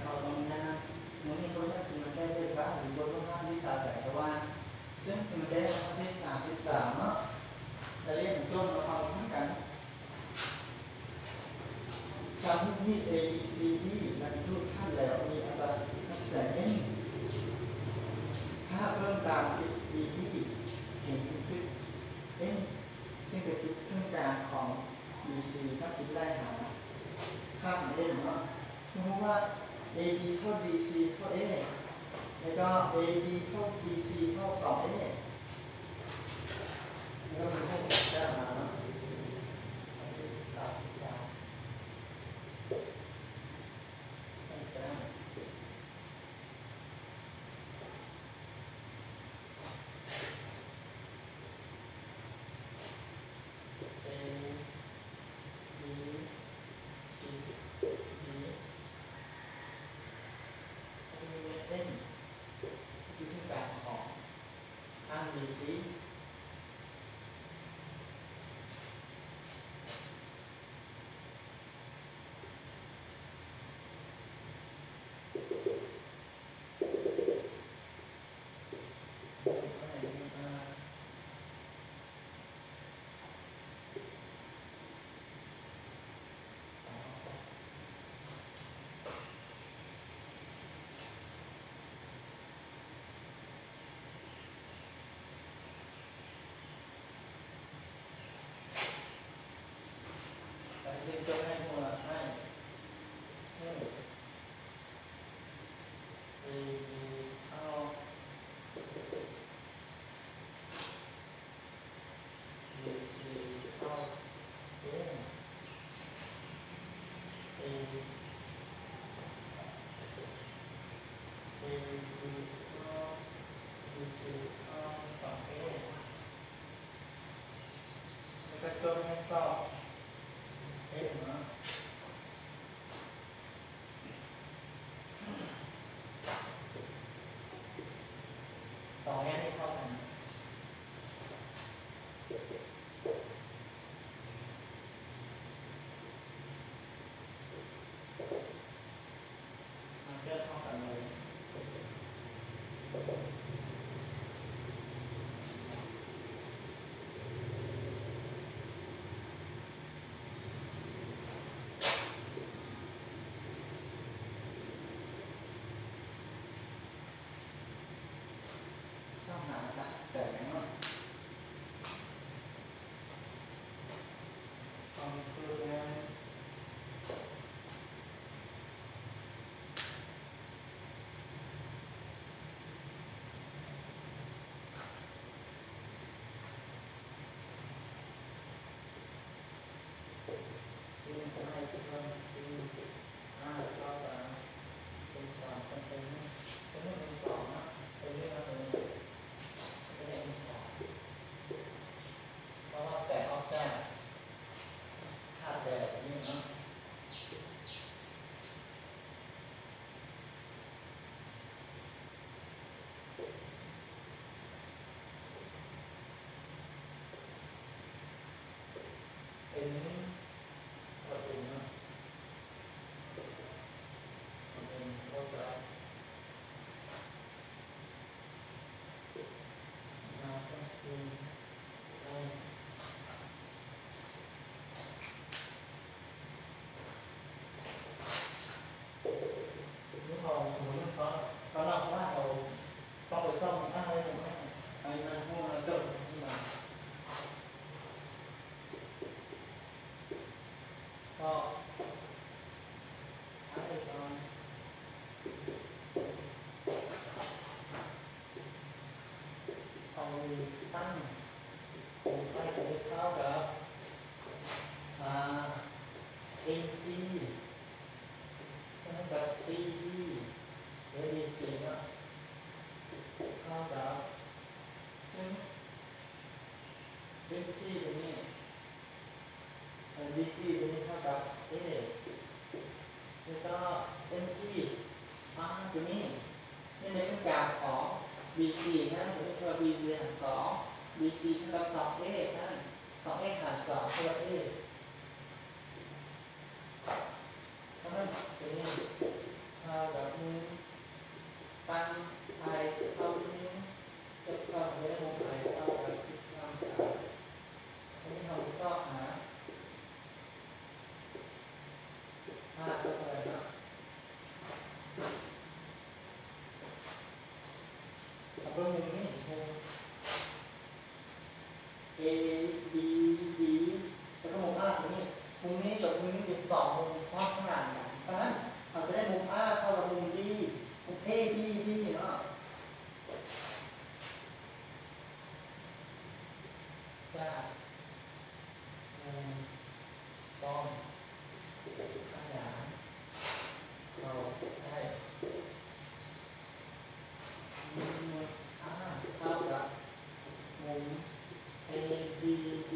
ເຂົ້າກັບງານ ມື້ນີ້ເຮົາກໍຊິມາແກ້ເລກບາດ ຫຼື ບົດລົງຮັບວິຊາແສງສະຫວ່າງ ເຊິ່ງຊິມາແກ້ໃນຂໍ້ທີສາມສິບສາມເນາະ. ໄດ້ຮຽນຈົບແລ້ວເຮົາມາກັນ. ສຳມຸດຮີບ ເອ ບີ ຊີ ດີ ແລະ ຈຸດທາດແຫຼວມີອັດຕະລັກແສງ N ຖ້າເບິ່ງຕາມທິດ ບີ ດີ ເຫັນເປັນຈຸດ N ເຊິ່ງເປັນຈຸດເຄິ່ງກາງຂອງ ບີ ຊີ ເຮົາຈຶ່ງໄລ່ຫາຄ່າຂອງ N ເນາະ. ສົມມຸດວ່າ ເອ ບີ ເທົ່າ ບີ ຊີ ເທົ່າ A ແລ້ວກໍ ເອ ບີ ເທົ່າ ບີ ຊີ ເທົ່າ ສອງ A ແລ້ວກໍເປັນຮູບແບບນີ້ເນາະ. ອັນທີສາມສິບສາມ A B C D ມັນມີເມັດເອັນຢູ່ທີ່ກາງຂອງທາງ ບີ ຊີ. ແລ້ວກໍຈົບໃຫ້ຊອກ N ເນາະ. ສອງແນວນີ້ເທົ່າກັນ. ມັນຈະເທົ່າກັນເລີຍ. ສ່ອງຫາອັດຕະລັກແສງເນາະ. ເອົາສູດແມ່ນ ซึ่งก็ให้ทุกท่านที่ห้าเท่ากับ เอ็ม สอง เป็น เอ็ม เป็น เอ็ม สอง นะ เป็นเรื่องอะไร เป็น เอ็ม สอง เพราะว่าแสงออกจากธาตุแดงแบบนี้เนาะ. ເອັນ ເທົ່າເອັນເນາະ ເອັນເທົ່າກັບ ອາ ສ່ວນ ນີ້ເຮົາ ສົມມຸດເຮົາ ເຮົານັບວ່າເຮົາຕ້ອງໄປຊອກ ອາ ໄວ້ ໃຫ້ມັນຮູ້ ມັນເກີດທີ່ມາ ຊອກ ອາ ໄວ້ກ່ອນ. ເອົາຕັ້ງ ເທົ່າກັບ ອາ ເອັມ ຊີ ເທົ່າກັບ ຊີ ດີ ແລະ ບີ ຊີ ເນາະ ເທົ່າກັບ ຊຶ່ງ ເອັມ ຊີ ຕົວນີ້ ເອີ ບີ ຊີ ຕົວນີ້ເທົ່າກັບ ເອ ແລ້ວກໍ ເອັມ ຊີ ອາ ຕົວນີ້ ແມ່ນເປັນການຂອງ ບີ ຊີ ນະ ຕົວນີ້ເທົ່າກັບ ບີ ຊີ ຫານສອງ ບີ ຊີ ເທົ່າກັບ ສອງ ເອ ຊັ້ນ ສອງ ເອ ຫານສອງ ເທົ່າກັບ ເອ ເທົ່ານັ້ນ ຕົວນີ້ເທົ່າ ນີ້ເປັນສອງມຸມຊ້ອນຂ້າງຫຼັງກັນ. ສະນັ້ນ ເຮົາຈະໄດ້ມຸມ A ເທົ່າກັບມຸມ B ມຸມ A B B ເນາະ. ຈາກມຸມຊ້ອນຂະຫຍາຍເຂົ້າໄດ້ ມີມຸມ A ເທົ່າກັບມຸມ A B B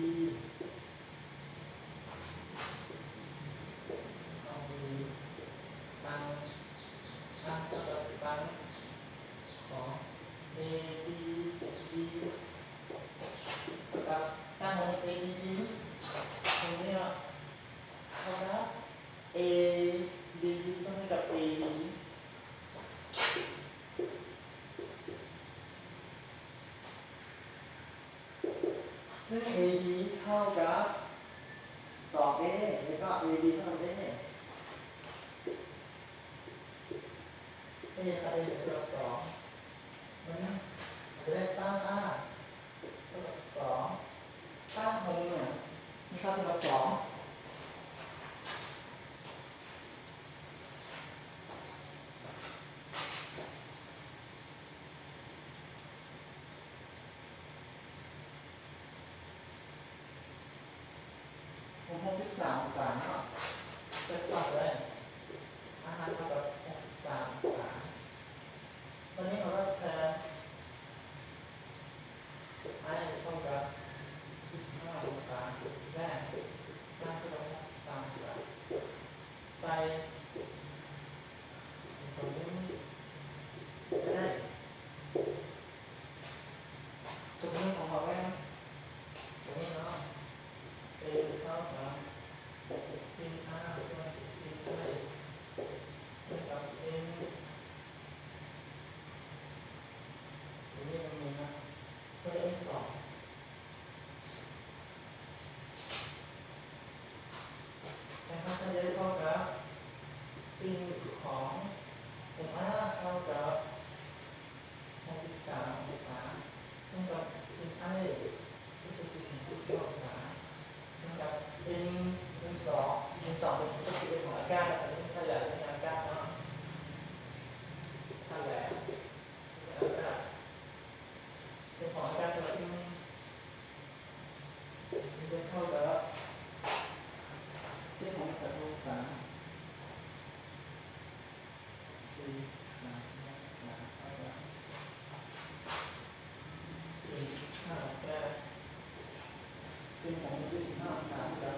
ເຮົາມີຕັ້ງ ຕັ້ງເທົ່າກັບຕັ້ງຂອງ A B B ເທົ່າກັບຕັ້ງຂອງ A B B ຕົງນີ້ເນາະ ເທົ່າກັບ A B B ສ່ວນໃຫ້ກັບ A B ຊຶ່ງ A B ເທົ່າກັບ ສອງ A ແລ້ວກໍ A B ເທົ່າກັບ A A ຄ່າ A ເທົ່າກັບສອງ ມັນຈະໄດ້ຕັ້ງ A ເທົ່າກັບສອງ ຕັ້ງຂອງມັນມີຄ່າເທົ່າກັບສອງ ຫົກສິບສາມອົງສາເນາະ ເປັນປານໃດ ອາຫານເທົ່າກັບຫົກສິບສາມອົງສາ. ຕອນນີ້ເຮົາກໍແທນ I ເທົ່າກັບສິບຫ້າອົງສາ ແລະ R ເທົ່າກັບຫົກສິບສາມອົງສາ ໃສ່ຕົງນີ້ກໍໄດ້. ສົມມຸດຂອງເຮົາແມ່ນຕົງນີ້ເນາະ A ເທົ່າກັບສິບຫ້າສ່ວນສິບຫ້າ ເທົ່າກັບ M ຕົງນີ້ຕົງນີ້ເນາະ ເທົ່າກັບ M ສອງ ແຕ່ເຮົາຈະໄດ້ເທົ່າກັບ ສິ່ງຂອງ R ເທົ່າກັບຫົກສິບສາມອົງສາ ເທົ່າກັບ I ຄືສິບຫ້າອົງສາ ເທົ່າກັບ M M ສອງ M ສອງເປັນປະຕິກິລິຍາຂອງອາກາດ ແລະ ເປັນຂະຫຍາຍເປັນອາກາດເນາະ ຂະຫຍາຍເປັນອາກາດ ເປັນຂອງອາກາດເທົ່າກັບ M ຈະເທົ່າກັບສິບຫົກອົງສາ ສາມສິບສາມອົງສາ ເທົ່າກັບ ເປັນເທົ່າກັບ ສິບຫົກ ສີ່ສິບຫ້າອົງສາ ເທົ່າກັບ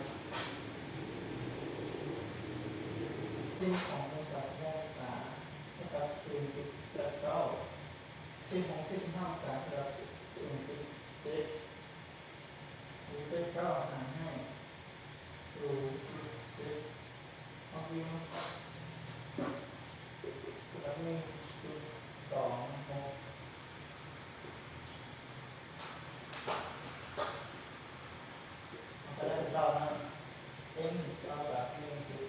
ສິບຫົກ ສາມສິບຫົກອົງສາ ເທົ່າກັບ ສູນຈຸດແປດເກົ້າ ສິບຫົກ ສີ່ສິບຫ້າອົງສາ ເທົ່າກັບ ສູນຈຸດເຈັດ ສູນຈຸດເກົ້າ ຫານໃຫ້ສູນຈຸດເຈັດ ອອກຢູ່ກັບໜຶ່ງຈຸດສອງຫົກ ເຮົາກໍໄດ້ເປັນຕອບເນາະ N ເທົ່າກັບໜຶ່ງຈຸດ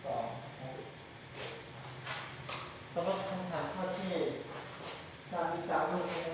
ສອງຫົກ. ສຳລັບຄຳຖາມຂໍ້ທີສາມສິບສາມ ເຮົາເຮັດ